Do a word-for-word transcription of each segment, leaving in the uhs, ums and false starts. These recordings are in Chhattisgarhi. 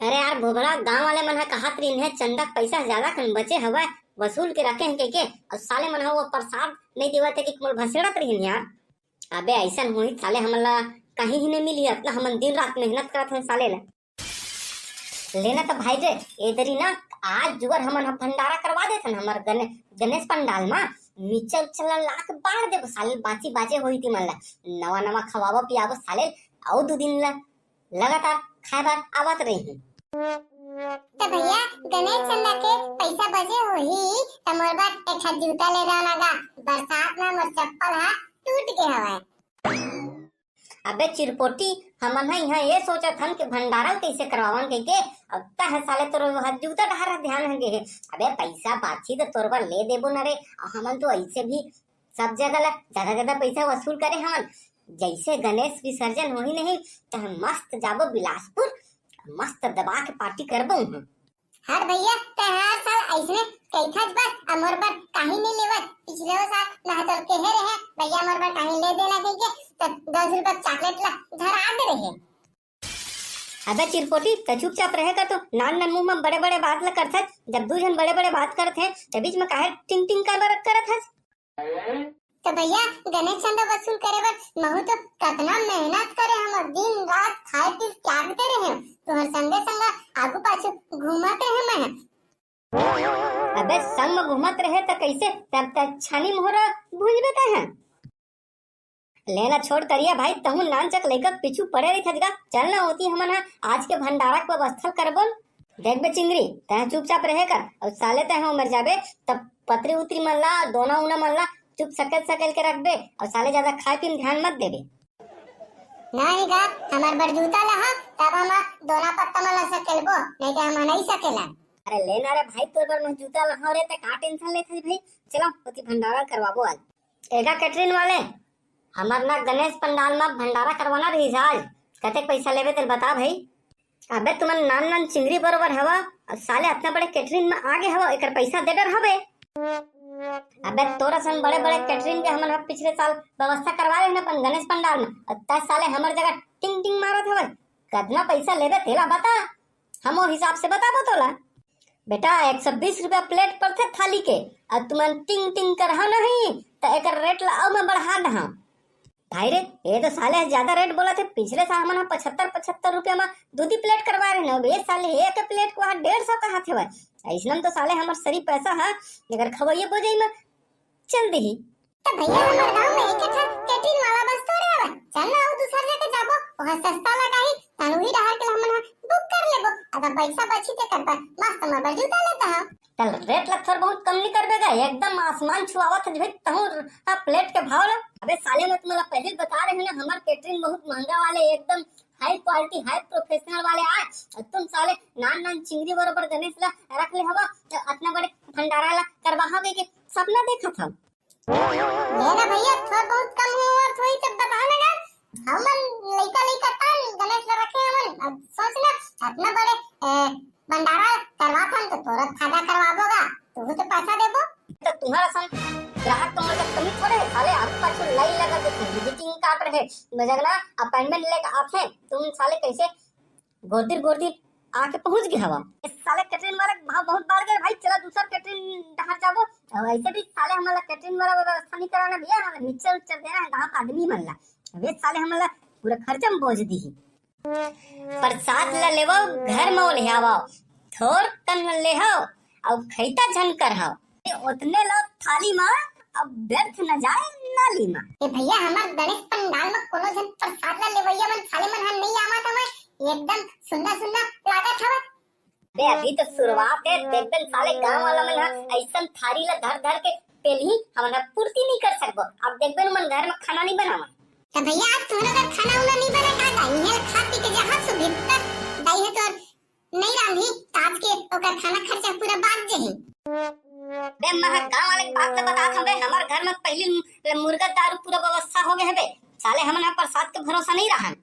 अरे यार भोभला, गांव वाले मन ह कहत रहिन हे, चंदा के पैसा ज्यादा कन बचे हवय, वसूल के रखे हैं के, के? अउ साले मन ह वो प्रसाद नहीं देवत हे कि मोर भसेड़त रहिन यार। अबे अइसन होही साले, हमन ला कहीं ही नहीं मिली, अतना हमन दिन रात मेहनत करत हन साले ला। लेना तो भाई रे, ए दरी ना आज जुगर हमन ह भंडारा करवा देथन, हमर गने-, गणेश पंडाल मा मिच्चा उच्चा ला ला के बांट देबो साले, बांची बांचे होही ती मन ला, नवा नवा खवाबो पियाबो साले, अउ दू दिन ला लगातार खाए बर आवत रही। तो भैया, गणेश चंदा के पैसा बचे होही, तो मोर बर एक ठा जूता ले जाना गा, बरसात में मोर चप्पल हा टूट गे हवय। अबे चिरपोटी, हमन ह इहाँ ये सोचत हन कि भंडारा ल कइसे करवावन कहिके, अब तह साले तोर ह जूता डहार ह ध्यान ह गे हे। अबे पैसा बाची तो तोर बर ले देबो न रे, अउ हमन तो ऐसे भी सब जगह ला ज्यादा ज्यादा पैसा वसूल करे हवन। जैसे गणेश विसर्जन होही नहीं, तह मस्त जाबो बिलासपुर, मस्त दबा के पार्टी करबो उहाँ। हट भैया, तै हर साल अइसने कहिथस बस, अउ मोर बर काहीं नहीं लेवत। पिछले साल मैं तोर केहे रहे, भैया मोर बर काहीं ले देना कहिके, तो दस रुपया चॉकलेट ला धरा दे रहे। अबे चिरपोटी, तै चुपचाप रहे कर तो, नान नान मुंह में बड़े बड़े बात ला करथस। जब दू झन बड़े बड़े बात करत हैं, तो बीच में काहे टिंग टिंग कर बर करत हस? तो भैया, गणेश चंदा वसूल करे बर महू तो कतना मेहनत करे हंव, दिन रात खाए पी के त्याग दे रहे हंव। तुहर संगे संग आगू पाछू घूमत रहे मैं। अबे संग में घूमत रहे त कैसे? तब तक छानी मोहरा भूंजबे तैं। लेना छोड़ करिया भाई, तहूं नानचक लइका पीछू पड़े रहिथस गा। चल ना ओती, हमन ह आज के भंडारा के व्यवस्था करबोन। देख बे चिंगरी, तैं चुपचाप रहे कर, अउ साले तैं ह मर जाबे, तब पतरी उतरी मन ला, दोना उना मन ला चुप सकेल सकेल के रखबे, अउ साले ज्यादा खाए पीए में ध्यान मत देबे। नहीं गा, हमर बर जूता लहा, तब हम दोना पत्ता मन ला सकेलबो, नहीं तो हम नहीं सकेला। अरे लेना रे भाई, तोर बर मैं जूता लहा रे, तैं का टेंशन लेथस भाई? चलो, ओती भंडारा करवाबो आज। एगा कैटरिंग वाले, हमर ना गणेश पंडाल में भंडारा करवाना रहिस आज, कतेक पैसा लेबे तेल बता भाई। अबे तुमन नान नान चिंगरी बरोबर हवा, अउ साले अतना बड़े कैटरिंग में आगे हवा, एकर पैसा दे डर हवे। अबे तोर असन बड़े बड़े कैटरिंग के हमन ह पिछले साल व्यवस्था करवा रहे न अपन गणेश पंडाल में, अउ तैं साले हमर जगह टिंग टिंग मारत हवे। कतना पैसा लेबे तेला बता, हम ओ हिसाब से बताबो तोला। बेटा, एक सौ बीस रुपया प्लेट पड़थे थाली के, अउ तुमन टिंग टिंग करहा नहीं, त एकर रेट ला अउ मैं बढ़ा दहा। भाई रे, ये तो साले ज्यादा रेट बोलत हे। पिछले साल हमन ह पचहत्तर, पचहत्तर रुपया म दूधी प्लेट करवाए रहे न, ये साले एक प्लेट को वहाँ डेढ़ सौ कहात हवय। अइसनम तो साले हमर सरी पैसा ह, अगर खवइये बोजई म चल दिही। त भैया, हमर गांव में एक ठन कैटरिंग वाला बस थोड़े हवय। चल ना, अउ दूसर जगह जाबो, वहाँ सस्ता लगाही, तनु ही डहार के हमन ह बुक कर लेबो। अगर पैसा बची ते कर मस्त मैं बर जूता लेता हूँ। चल, रेट ला थोर बहुत कम नहीं करबे गा, एकदम आसमान छुआवत हे भाई, तहूँ हा प्लेट के भाव ला। अबे साले, मैं तुम्हारा पहले ही बता रहे हैं ना, हमार कैटरिंग बहुत महंगा वाले, एकदम हाई क्वालिटी, हाई प्रोफेशनल वाले आए, और तुम साले नान नान चिंगरी बरोबर गणेश ला रख ले हवा, तो अतना बड़े भंडारा ला करवा हवे के सपना देखत हव। ले ना भैया, थोर बहुत कम होवत होही तब बता ना गा। हमन लइका लइका तन गणेश ला रखे हमन। अब सोच ना, अतना बड़े, ए, भंडारा करवाथन तो तोर फायदा करवाबो गा। तू तो पैसा देबो। तो तुम्हारा सन ग्राहक तो मतलब कमी थोड़े है, साले आगू पाछू लाइन लगा देथे, विजिटिंग कार्ड रहे, मजगना अपॉइंटमेंट लेके आथे, तुम साले कैसे गोरदिर गोरदिर आके पहुंच गे हवा। इस साले कैटरिंग वाले के भाव बहुत बढ़ गए भाई, चला दूसर कैटरिंग डहार जाबो। और ऐसे भी साले हमन ला कैटरिंग वाला व्यवस्था नहीं कराना भैया, हमन मिक्सचर उच्चर देना है गांव का आदमी मन ला। अबे साले हमन ला पूरा खर्चा में बोझ दी। प्रसाद ला लेवो, घर में ले आवो, थोर कन लेहो, अउ खैता झन कर हो। ओतने लो थाली मा, अब व्यर्थ न जाए नाली मा। ए भैया, हमार गणेश पंडाल में कोनो झन प्रसाद ला लेवैया मन, साले मन ह नहीं आवत हवय, एकदम सुन्ना सुन्ना लागत हवय। बे, अभी तो शुरुआत है, देख बे साले गांव वाला मन ह ऐसन थारी ला धर धर के पेलही, हमन ह पूर्ति नहीं कर सकबो। अब देख बे मन घर में खाना नहीं बनावा। तो भैया, आज तोहरा घर खाना उना नहीं बना का? इहे खा पी के जहाँ सुभित तक दाई है तोर नहीं रांधी, त आज के ओकर खाना खर्चा पूरा बाच जही। बे, मैं गांव वाले के बात तो बतात हंव बे, हमर घर में पहली ले मुर्गा दारू पूरा व्यवस्था हो गए है बे। साले हमन ह प्रसाद के भरोसा नहीं रहन।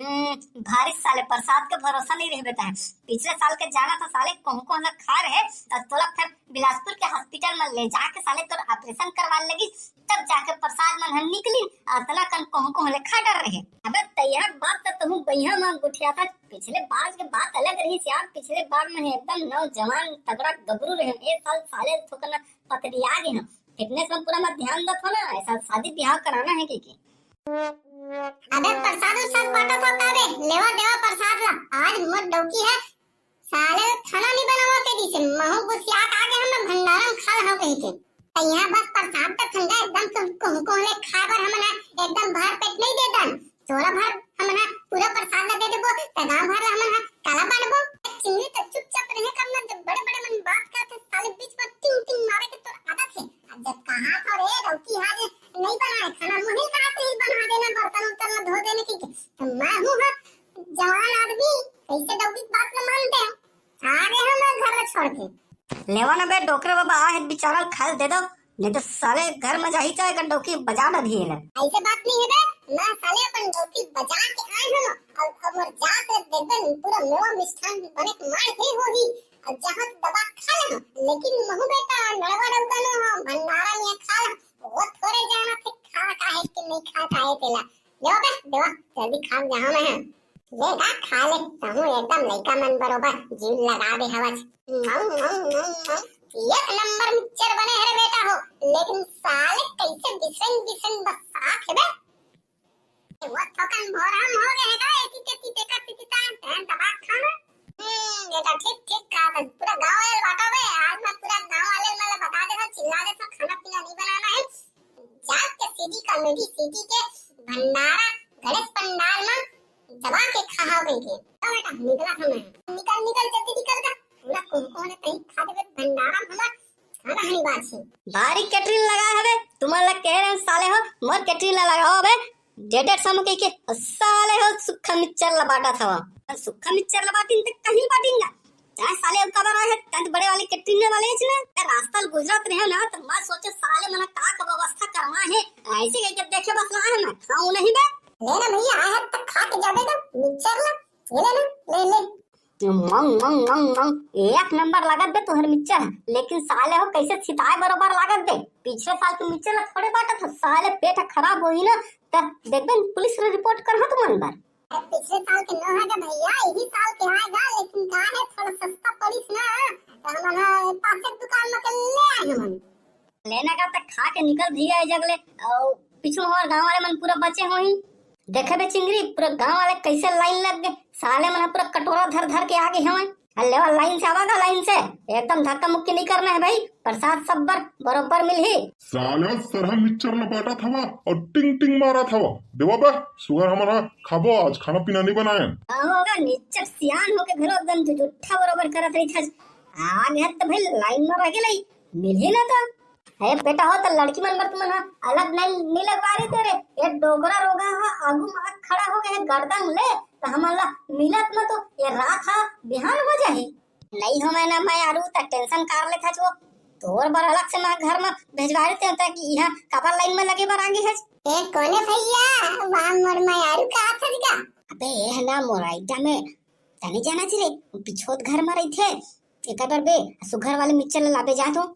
हम्म, भारी साले प्रसाद के भरोसा नहीं रहबे तैं। पिछले साल के जाना तो साले कहूं कहूं ला खा रहे, और तोला फिर बिलासपुर के हॉस्पिटल में ले जाके साले तोर ऑपरेशन करवा लगी। तब जाके प्रसाद मन ह निकलिन, अउ अतना कन कोहूं कोहूं ले खा डर रहे। अबे तैयार बात त तहूं बइहा म गोठियाथस, पिछले बार के बात अलग रहिस यार, पिछले बार में एकदम नौजवान तगड़ा गबरू रहे, ए साल साले थोकन पतरिया गे हम, फिटनेस में पूरा मैं ध्यान दत हो ना, ऐसा शादी ब्याह कराना है कि, कि? अबे प्रसाद उरसाद बांटत हो का रे? लेवा देवा प्रसाद ला। आज मोर डौकी है, साले खाना नहीं बनावा के दिसे, महू गुसिया के आगे हम भंडारा में खा लहो कही के। त यहाँ बस प्रसाद त ठंडा एकदम को, को, कोहले खाए बर हमन ह एकदम भर पेट नहीं दे दन। तोरा भर हमन ह पूरा प्रसाद ला दे देबो, त गांव भर ला हमन ह काला बांटबो। चिंगरी त चुपचाप रहे करना, जब बड़े बड़े मन बात करते साले बीच में टिंग टिंग मारे के तोर आदत है। अब जब कहा था रे डौकी आज नहीं बनाए खाना, मुहिल कहा से ही बना देना, बर्तन उर्तन ला धो देने की, तो मैं हूँ हाँ जवान आदमी, कैसे डौकी की बात न मानते हो? आ गए हम घर छोड़ के। लेवा ना बे डोकरा बाबा, आ है बेचारा खाल दे दो, नहीं तो साले घर में जाही तो एक डौकी बजा ना दिए ले। ऐसे बात नहीं है बे, मैं साले अपन डौकी बजा के आए हूँ, और अब मोर जात से देबे पूरा मेवा मिष्ठान बने के मार ही होही, और जहाँ दबा खा ले, लेकिन महू बेटा नड़वा डौका नो हो, भंडारा में खा ले, वो थोड़े जाना थे खा का है कि नहीं खा का है तेला। लेवा बे, देवा, जल्दी खा जहाँ मैं है। ले गा, खा ले, तहूँ एकदम लइका मन बरोबर जीव लगा दे हवस। मऊ, मऊ, मऊ, मऊ। एक नंबर मिक्सचर बने हरे बेटा हो, लेकिन साले कैसे बिसरन बिसरन बसात हे बे। वो थोकन भोरम हो गए हे गा, एती तेती तेकर तेती तान तैन दबा खाना। हम्म, बेटा ठीक ठीक कहा था, पूरा गांव वाले बांटा बे, आज मैं पूरा गांव वाले मतलब बता देता, चिल्ला देता, खाना पीना नहीं बनाना है। जाके सीधी कॉमेडी सिटी के भंडारा गणेश पंडाल में दबा के खहा गई के। तो बेटा निकला हमें। निकल निकल जल्दी निकल जा। पूरा कुमकुम ने कहीं खा देबे भंडारा में हमार खाना हनी बात है। बारी कैटरिंग लगा हवे, तुम्हारा लग कह रहे हैं साले हो, मोर कैटरिंग ला लगाओ बे। डेटेड समूह कह के साले हो सुक्खा मिक्सचर ला बांटा था। सुक्खा मिक्सचर ला बांटिन ते कहीं बांटिन ना। चाहे साले अब कबर आए हे, तंत बड़े वाले कैटरिंग वाले च ना, मैं रास्ता ल गुजरत रहे ना, तो मैं सोचे साले मना का का व्यवस्था करवा है, ऐसे कह के देखे बस ला है ना, खाऊं नहीं बे। ले ना भैया, आए है तो खा के जाबे ना, मिक्सचर ला, ये ले ना, ले, ले। मंग, मंग, मंग, मंग, एक नंबर लागत बे तुहर मिक्सचर, लेकिन साले हो कैसे सिताए बरोबर लागत बे। पिछले साल के मिक्सचर ला थोड़े बांटा था, साले पेट खराब होही ना, त देखबे पुलिस ला रिपोर्ट करहा तुमन बर। अरे पिछले साल के नो है भैया, यही साल के आएगा, लेकिन का है थोड़ा सस्ता पड़िस ना, तो हमन ह पासे दुकान में के ले आए हमन। लेना का त खा के निकल भैया ए जगले, अउ पीछू हमार गांव वाले मन पूरा बचे होही। देखे बे चिंगरी, पूरा गांव वाले कैसे लाइन लग गए, साले मन पूरा कटोरा धर धर के आगे हवय। अरे लेवा लाइन से आवा गा, लाइन से, एकदम धक्का मुक्की नहीं करना है भाई, प्रसाद सब बर बरोबर मिलही। साले सरहा मिक्सचर ल बांटत हवा अउ टिंग टिंग मारत हवा। देवा बे, सुगर हमन ह खाबो, आज खाना पीना नहीं बनायन। का होगा, निच्चट सियान होके घलो एकदम जुजुट्ठा बरोबर करत रहिथस। आगे हत भाई लाइन में रह गेलई, मिलही ना तो। ए बेटा हो, त लड़की मन बर तुमन ह अलग लाइन नहीं लगवा रहे थे रे। ये डोकरा रोगहा ह आगू में खड़ा हो गए है गर्दन ले, त हमन ला मिलत म तो ये रात ह बिहान हो जाही। नहीं हो मैं ना मैं आरू त टेंशन कर लेथस वो। तोर बर अलग से मैं घर में भेजवा रहे थे, ताकि यहाँ काबर लाइन में लगे बर आगे है। ए कोने भैया, वहाँ मोर मैं आरू का आथस का? अबे ये है ना मोर आइटम है, तने जाना चाहिए, पिछोत घर में रही थे, एक बार बे सुघर वाले मिक्सचर ला लाबे जा तो।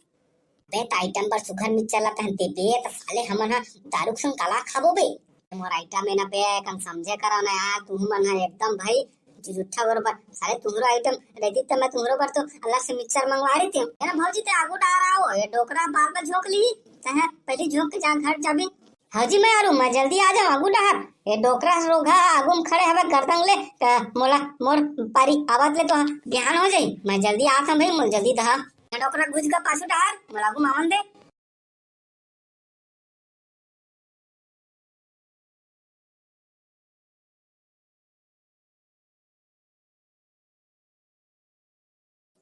बे, त आइटम बर सुघर मिक्सचर ला तहन देबे, त साले हमन ह दारू के संग काला खाबो बे? मोर आइटम ए ना बे, कम समझे करो ना यार, तुहू मन ह एकदम भाई जुजुट्ठा बरोबर। साले तुहरो आइटम रहती त मैं तुहरो बर तो अलग से मिक्सचर मंगवा रही थी। ए ना भौजी, ते आगू डार आओ, ये डोकरा बार बार झोंक ली, तहे पहली झोंक के जा घर जाबे। हाँ जी, मैं आ रहूँ, मैं जल्दी आ जाऊँ आगू डहर। ये डोकरा रोगहा आगू में खड़े हवे गर्दन ले, त मोला मोर पारी आवत ले तो बिहान हो जाई। मैं जल्दी आत हूँ भाई, मोला जल्दी दहा। ये डोकरा घुस गा पाछू डहर, मोला आगू मावन दे।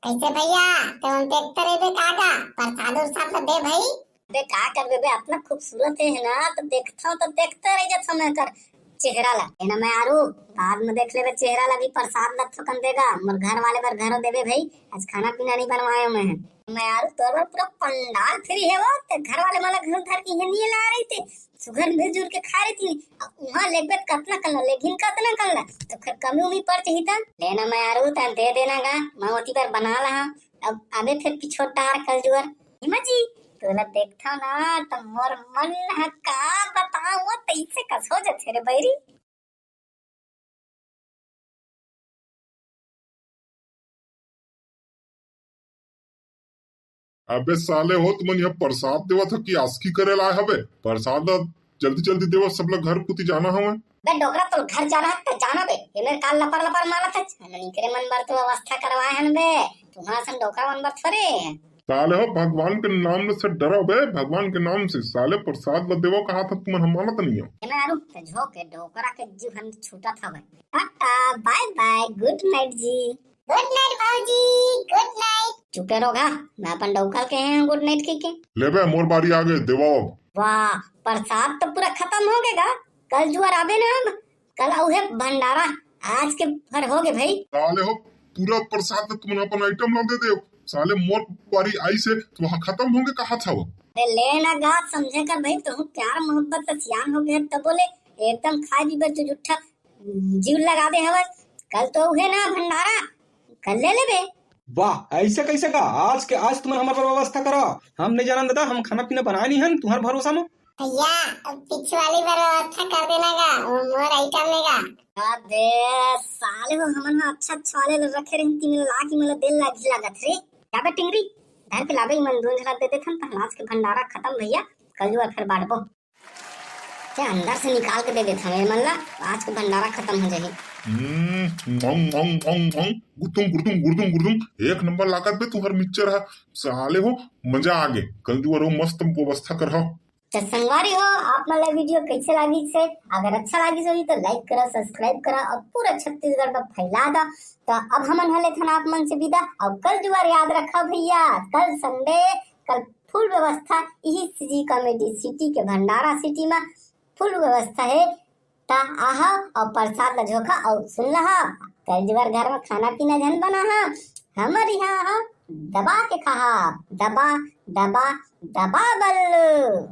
कैसे भैया, तुम देखते रहिबे का का? प्रसाद उरसाद तो दे भाई। अबे का करबे बे, अपना खूबसूरत है ना, तो देखता हूँ तो देखते रह जाता मैं कर चेहरा ला। ए ना मैं आरू, बाद में देख लेबे चेहरा ला, भी प्रसाद ला थोकन देगा, मोर घर वाले बर घरो देबे भाई, आज खाना पीना नहीं बनवाए मैं। मैं आरू तोर बर पूरा पंडाल फ्री है वो, ते घर वाले मन ला घर धर के ये नहीं ला रही थे, सुघर मिलजुल के खा रही थी। अब वहाँ लेबे त कतना कन ला, लेकिन कतना कन ला, तो फिर कमी उमी पड़ जाही त। लेना मैं आरू तन दे देना गा, मैं ओती बर बना ला। अब अबे फिर पिछोट डार कल जुअर। हिम्मत जी, तोला देखथव ना, त मोर मन ह का बतावं, तइसे कस हो जथे रे बैरी। अबे साले हो, तुमन यहाँ प्रसाद देवत हो कि आसकी करे लाए हबे? प्रसाद ला जल्दी जल्दी देवो, सब ला घर कुती जाना हवे। बे डोकरा, तोर घर जाना है त जाना बे, ये मेरे काल लपर लपर मारत है। हमनी करे मन बर तो व्यवस्था करवाए हन बे, तुम्हारा सन डोकरा मन बर थोड़े। साले हो, भगवान के नाम से डरो बे, भगवान के नाम से। साले प्रसाद ला देवो कहा था तुमन, हम मानत नहीं हो। ये मैं आरू त झोंके डोकरा के जीव हम छूटत हवे। टाटा, बाय बाय, गुड नाइट जी। गुड नाइट भौजी, गुड नाइट। चुपे रहो गा, मैं अपन डौकल के हैं गुड नाइट के के। ले बे, मोर बारी आ गए, देवाओ अब। वाह, प्रसाद तो पूरा खत्म हो गए गा। कल जुआर आबे ना अब, कल अउहे भंडारा, आज के भर हो गए भाई। साले हो, पूरा प्रसाद तो तुमन अपन आइटम ला दे दे। साले मोर बारी आई से तो वहाँ खत्म होंगे कहा था वो। अरे ले ना गा, समझे कर भाई, तू प्यार मोहब्बत से सियान हो गए तब बोले एकदम खाए पीबे जो जुट्ठा जीव लगा दे हवस। कल तो उहे ना भंडारा, कल ले लेबे। वाह, ऐसे कैसे का? आज के आज तुमन हमर बर व्यवस्था करा। हम नहीं जानन दादा, हम खाना पीना बनाए नहीं हन तुम्हार भरोसा में। भैया, अब पिछवाली बार व्यवस्था कर देना गा, वो मोर आइटम में गा। अबे साले हो, हमन ह अच्छा अच्छा वाले ल रखे रहिन, तीन लाख ही मोला देल लागी लागत रे। जाबे टिंगरी, धर के लाबे, इमन दोन झलक दे देथन, त आज के भंडारा खत्म भैया, कल जुआर फिर बांटबो। क्या अंदर से निकाल के दे देथन ए मन ला, आज के भंडारा खत्म हो जाही। हम्म, मौं, मौं, मौं, मौं, गुरदुम, गुरदुम, गुरदुम, गुरदुम, एक नंबर लागत बे तुहर मिक्सचर ह, साले हो, मजा आ गे। कल जुआर हो मस्त व्यवस्था कर हो। तो संगवारी हो, आप मन ला वीडियो कैसे लागी से, अगर अच्छा लागी होही तो लाइक करा, सब्सक्राइब करा और पूरा छत्तीसगढ़ में फैला दा। तो अब हमन ह लेथन आप मन से विदा, और कल जुआर याद रखा भैया, कल संडे, कल फुल व्यवस्था इही सीजी कॉमेडी सिटी के भंडारा सिटी में फुल व्यवस्था है। ता आहा और प्रसाद ला झोंका और सुन लहा, कल जुआर घर में खाना पीना झन बना हा, हमर यहाँ हा दबा के खाहा, दबा, दबा, दबा बल्लू।